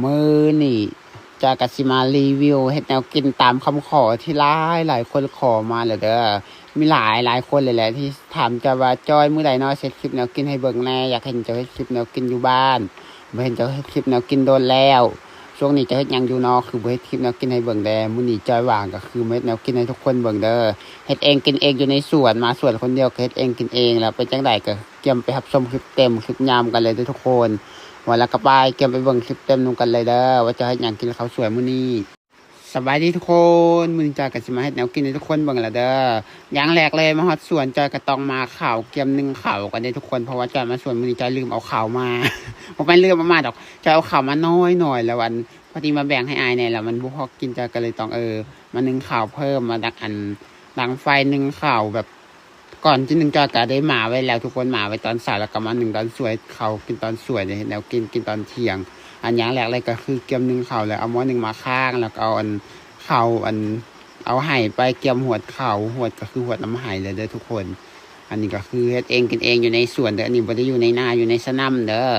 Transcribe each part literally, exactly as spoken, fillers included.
มื้อนี้จอยก็สิมารีวิวเฮ็ดแนวกินตามคำขอที่หลายหลายคนขอมาแหละเด้อ มีหลายหลายคนเลยแหละที่ถามจอยว่า "จอย มื้อใดเนาะเฮ็ดคลิปแนวกินให้เบิ่งแน่ อยากเห็นเจ้าเฮ็ดคลิปแนวกินอยู่บ้าน บ่เห็นเจ้าเฮ็ดคลิปแนวกินโดนแล้ว ช่วงนี้เจ้าเฮ็ดหยังอยู่เนาะ คือบ่เฮ็ดคลิปแนวกินให้เบิ่งแด่" มื้อนี้จอยว่างก็คือมาเฮ็ดแนวกินให้ทุกคนเบิ่งเด้อ เฮ็ดเองกินเองอยู่ในสวน มาสวนคนเดียวก็เฮ็ดเองกินเอง แล้วเป็นจั่งใดก็เกียมไปรับชมคลิปเต็มคลิปยาวกันเลยเด้อทุกคน ว่าแล้วก็ไปเกียมไปเบิ่งคลิปเต็มนำกันเลยเด้อ ว่าจะเฮ็ดหยังกินข้าวสวยมื้อนี้ สบายดีทุกคน มื้อนี้จอยก็สิมาเฮ็ดแนวกินให้ทุกคนเบิ่งแล้วเด้อ อย่างแรกเลยมาฮอดสวนจอยก็ต้องมาข้าว เกียมนึ่งข้าวกันเด้อทุกคน เพราะว่าจอยมาสวนมื้อนี้จอยลืมเอาข้าวมา บ่แม่นลืมเอามาดอก จอยเอาข้าวมาน้อยๆ แล้วอัน พอดีมาแบ่งให้อ้ายแน่ แล้วมันบ่พอกิน จอยก็เลยต้อง เออ มานึ่งข้าวเพิ่ม มาดังอัน ดังไฟนึ่งข้าวแบบ ก่อนจะนึ่งจอยก็ได้หมาไว้แล้วทุกคน หมาไว้ตอนเช้า แล้วก็มานึ่งตอนสวย ข้าวกินตอนสวยเนี่ย แนวกินกินตอนเที่ยง อันอย่างแรกเลยก็คือเกียมนึ่งข้าว แล้วเอาหม้อนึ่งมาข้าง แล้วก็เอาอันข้าวอัน เอาไหไปเกียมหวดข้าว หวดก็คือหวดน้ำไหเลยเด้อทุกคน อันนี้ก็คือเฮ็ดเองกินเองอยู่ในสวนเด้อ อันนี้บ่ได้อยู่ในนา อยู่ในสนามเด้อ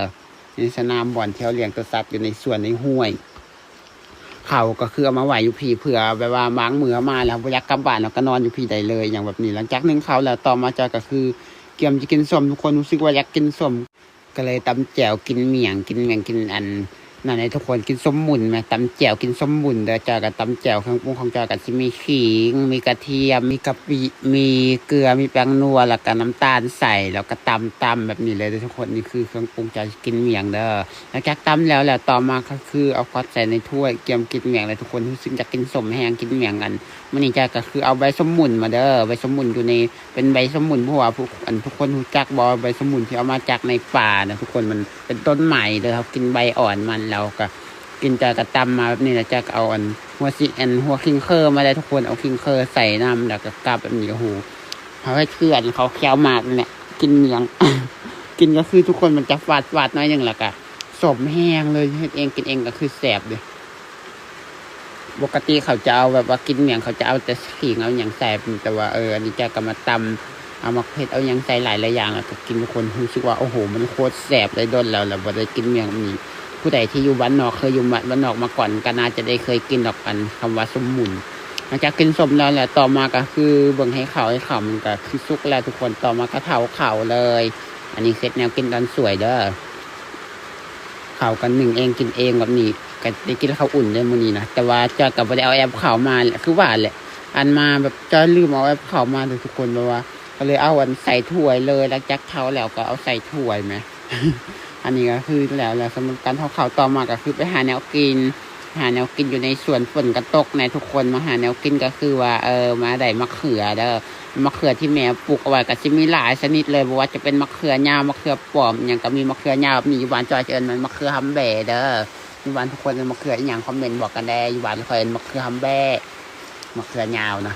ในสนามบ่อนที่เฮาเลี้ยงตัวสัตว์ อยู่ในสวนในห้วย ข้าวก็คือเอามาไหว้อยู่พี้ เผื่อแบบว่าบางมื้อมาแล้วบ่อยากกลับบ้าน แล้วก็นอนอยู่พี้ได้เลย อย่างแบบนี้ หลังจากนึ่งข้าวแล้ว ต่อมาจอยก็คือเกียมจะกินส้ม ทุกคนรู้สึกว่าอยากกินส้ม ก็เลยตำแจ่วกินเมี่ยง กินเมี่ยง กินอันนั่นให้ทุกคน กินส้มหมุ่นแหม ตำแจ่วกินส้มหมุ่นเด้อ จอยก็ตำแจ่ว เครื่องปรุงของจอยก็สิมีขิง มีกระเทียม มีกะปิ มีเกลือ มีแป้งนัว แล้วก็น้ำตาลใส่ แล้วก็ตำๆ แบบนี้เลยเด้อทุกคน นี่คือเครื่องปรุงจอยกินเมี่ยงเด้อ หลังจากตำแล้ว แล้วต่อมาก็คือเอาขวดใส่ในถ้วย เกียมกินเมี่ยงเลยทุกคน รู้สึกอยากกินส้มแฮง กินเมี่ยงกัน มื้อนี้จอยก็คือเอาใบส้มหมุ่นมาเด้อ ใบส้มหมุ่นอยู่ใน เป็นใบส้มหมุ่น เพราะว่าผู้ อันทุกคนรู้จักบ่ ใบส้มหมุ่นที่เอามาจากในป่านะทุกคน มันเป็นต้นไม้เด้อ เฮากินใบอ่อนมัน แล้วก็กินจอยก็ตำมาแบบนี้ แล้วจอยก็เอาอันหัวสิ อันหัวคิงเคอมาได้ทุกคน เอาคิงเคอใส่นำ แล้วก็กับแบบนี้ โอ้โห เฮาเฮ็ดคืออันเขาเคี้ยวหมากนั่นแหละ กินเมี่ยง กินก็คือทุกคนมันจะฝาดๆ หน่อยหนึ่ง แล้วก็ส้มแฮงเลย เฮ็ดเองกินเองก็คือแซ่บเด้ ปกติเขาจะเอาแบบว่ากินเมี่ยง เขาจะเอาแต่ขิงเอาหยังใส่ แต่ว่า เออ อันนี้จอยก็มาตำ เอาหมากเผ็ด เอาหยังใส่หลายๆ อย่าง แล้วก็กิน ทุกคนรู้สึกว่า โอ้โห มันโคตรแซ่บเลย โดนแล้ว แล้วบ่ได้กินเมี่ยงแบบนี้ ผู้ใดที่อยู่บ้านนอก เคยอยู่บ้านนอกมาก่อน ก็น่าจะได้เคยกินดอก อันคำว่าส้มหมุ่น หลังจากกินส้มแล้ว แล้วต่อมาก็คือเบิ่งให้ข้าว ให้ข้าวมันก็คือสุกแล้วทุกคน ต่อมาก็เผาข้าวเลย อันนี้เฮ็ดแนวกินตอนสวยเด้อ ข้าวก็นึ่งเองกินเองแบบนี้ ก็ได้กินข้าวอุ่นเลยมื้อนี้นะ แต่ว่าจอยก็บ่ได้เอาแอบข้าวมาแหละ คือว่าแหละ อันมาแบบจอยลืมเอาแอบข้าวมาเลยทุกคน แบบว่า ก็เลยเอาอันใส่ถ้วยเลย หลังจากเผาแล้วก็เอาใส่ถ้วยแหม อันนี้ก็คือแล้ว แล้วสำหรับการเผาข้าว ต่อมาก็คือไปหาแนวกิน หาแนวกินอยู่ในสวน ฝนก็ตกแหน่ทุกคน มาหาแนวกินก็คือว่า เออ มาได้มะเขือเด้อ มะเขือที่แม่ปลูกเอาไว้ก็สิมีหลายชนิดเลย บ่ว่าจะเป็นมะเขือยาว มะเขือป้อม หยังก็มี มะเขือยาวแบบนี้ อยู่บ้านจอยจะเอิ้นมันมะเขือหำแบ่เด้อ อยู่บ้านทุกคนเอิ้นมะเขืออีหยัง คอมเมนต์บอกกันแด่ อยู่บ้านข้อยเอิ้นมะเขือหำแบ่ มะเขือยาวนะ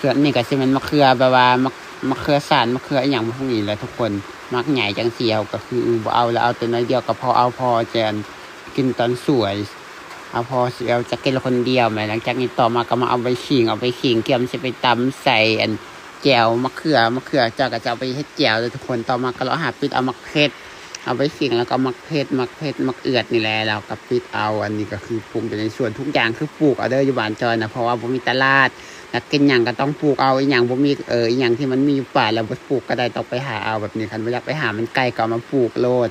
ส่วนนี้ก็สิเป็นมะเขือแบบว่า มะ มะเขือสาน มะเขืออีหยังพวกนี้แหละทุกคน หมากใหญ่จังซี้เฮาก็คือ อือ บ่เอาแล้ว เอาแต่น้อยเดียวก็พอ เอาพอจะกินตอนสวย เอาพอสิเอาจะกินคนเดียวแหม หลังจากนี้ต่อมาก็มาเอาใบขิง เอาใบขิงเกียมสิไปตำใส่อันแจ่วมะเขือ มะเขือจอยก็จะเอาไปเฮ็ดแจ่วเลยทุกคน ต่อมาก็เลาะหาปิดเอาหมากเผ็ด เอาใบขิง แล้วก็หมากเผ็ด หมากเผ็ด หมากเอือดนี่แหละ แล้วก็ปิดเอา อันนี้ก็คือปลูกอยู่ในสวน ทุกอย่างคือปลูกเอาเด้อ อยู่บ้านจอยนะ เพราะว่าบ่มีตลาด อยากกินหยังก็ต้องปลูกเอา อีหยังบ่มี เออ อีหยังที่มันมีอยู่ป่าแล้วบ่ปลูกก็ได้ ต้องไปหาเอาแบบนี้ คันบ่อยากไปหามันไกลก็เอามาปลูกโลด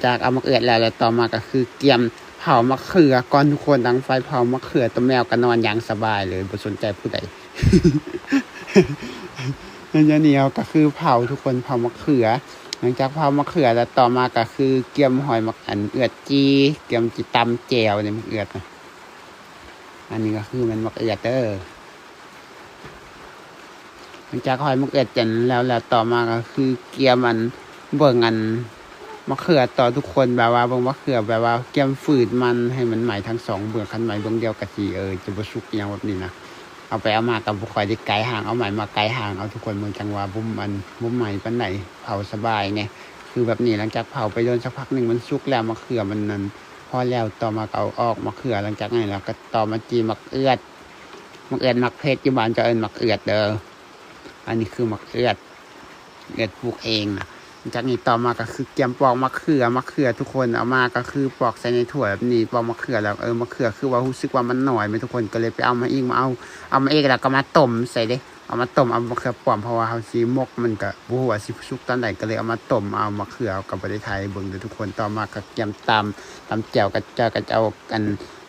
จากเอาหมากเอือดแล้ว แล้วต่อมาก็คือเกียมเผาหมากเขือก่อนทุกคน ดังไฟเผาหมากเขือ ตัวแมวก็นอนอย่างสบายเลย บ่สนใจผู้ใด แล้วเดี๋ยวนี้เฮาก็คือเผาทุกคน เผาหมากเขือ หลังจากเผาหมากเขือแล้ว ต่อมาก็คือเกียมหอยหมากอันเอือดจี เกียมจิตำแจ่วเนี่ย หมากเอือดนะ อันนี้ก็คือมันหมากเอือดเด้อ หลังจากหอยหมากเอือดจันแล้ว แล้วต่อมาก็คือเกียมอัน เบิ่งอันมะเขือต่อทุกคน แบบว่าเบิ่งมะเขือ แบบว่าเกียมฝืดมันให้มันไหม้ทั้งสองเบื้อง คันไหม้เบื้องเดียวก็สิ เออ จะบ่สุกอีหยังแบบนี้นะ เอาไปเอามาก็บ่ค่อยได้ไกลห่าง เอาไหม้มาไกลห่างเอาทุกคน เบิ่งจั่งว่าบ่ อัน บ่ไหม้ปานใด เผาสบายแหน่ คือแบบนี้ หลังจากเผาไปโดนสักพักหนึ่งมันสุกแล้ว มะเขือมันนั่น พอแล้ว ต่อมาก็เอาออกมะเขือ หลังจากนั้นเราก็ต่อมาจีหมากเอือด หมากเอือด หมากเผ็ด อยู่บ้านจะเอิ้นหมากเอือดเด้อ อันนี้คือหมากเอือด เอือดปลูกเองนะ จากนี้ต่อมาก็คือเตรียมปอกมะเขือ มะเขือทุกคนเอามาก็คือปอกใส่ในถ้วยแบบนี้ ปอกมะเขือแล้ว เออ มะเขือคือว่ารู้สึกว่ามันน้อยไหมทุกคน ก็เลยไปเอามาอีก มาเอา เอามาอีกแล้วก็มาต้มใส่เด้ เอามาต้มเอามะเขือป้อม เพราะว่าเฮาสิหมกมันก็บ่ฮู้ว่าสิสุกตอนใด ก็เลยเอามาต้มเอามะเขือ ก็บ่ได้ถ่ายให้เบิ่งเด้อทุกคน ต่อมาก็เตรียมตำ ตำแจ่ว ก็เจ้าก็จะเอาอัน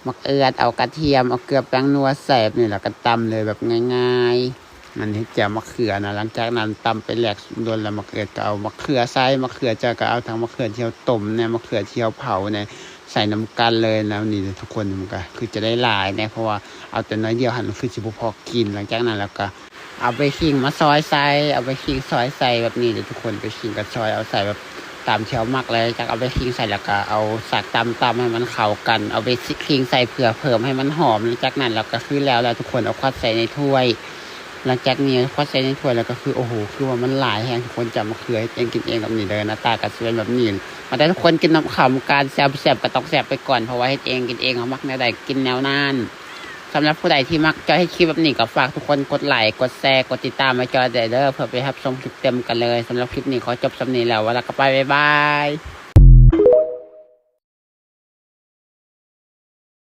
มะเขือ เอากระเทียม เอาเกลือ แป้งนัว ใส่แบบนี้ แล้วก็ตำเลยแบบง่ายๆ มันเฮ็ดแจ่วมะเขือนะ หลังจากนั้นตำไปแหลกโดนแล้ว มะเขือก็เอามะเขือใส่ มะเขือเจ้าก็เอาทั้งมะเขือที่เฮาต้มเนี่ย มะเขือที่เฮาเผาเนี่ย ใส่นำกันเลยนะ นี่ทุกคน มันก็คือจะได้หลายเนี่ย เพราะว่าเอาแต่น้อยเดียวหั่น มันคือสิบ่พอกิน หลังจากนั้นแล้วก็เอาใบขิงมาซอยใส่ เอาใบขิงซอยใส่แบบนี้เด้อทุกคน ใบขิงก็ซอยเอาใส่แบบตามที่เฮามักเลย จากเอาใบขิงใส่แล้วก็เอาสากตำตำให้มันเข้ากัน เอาใบขิงใส่เพื่อเพิ่มให้มันหอม หลังจากนั้นเราก็คือแล้วแล้วทุกคน เอาควักใส่ในถ้วย หลังจากนี้ควักใส่ในถ้วยแล้วก็คือ โอ้โห คือว่ามันหลายแฮงทุกคน จะเอามะเขือเฮ็ดเองกินเองแบบนี้เลย หน้าตาก็สิเป็นแบบนี้ มาเด้อทุกคน กินนำข้าวกัน แซ่บๆ ก็ต้องแซ่บไปก่อน เพราะว่าเฮ็ดเองกินเอง เฮามักแนวใดกินแนวนั้น สำหรับผู้ใดที่มักจอยเฮ็ดคลิปแบบนี้ก็ฝากทุกคนกดไลค์ กดแชร์ กดติดตามไว้จอยได้เด้อ เพื่อไปรับชมคลิปเต็มกันเลย สำหรับคลิปนี้ขอจบส่ำนี้แล้ว แล้วก็ไป บ๊ายบาย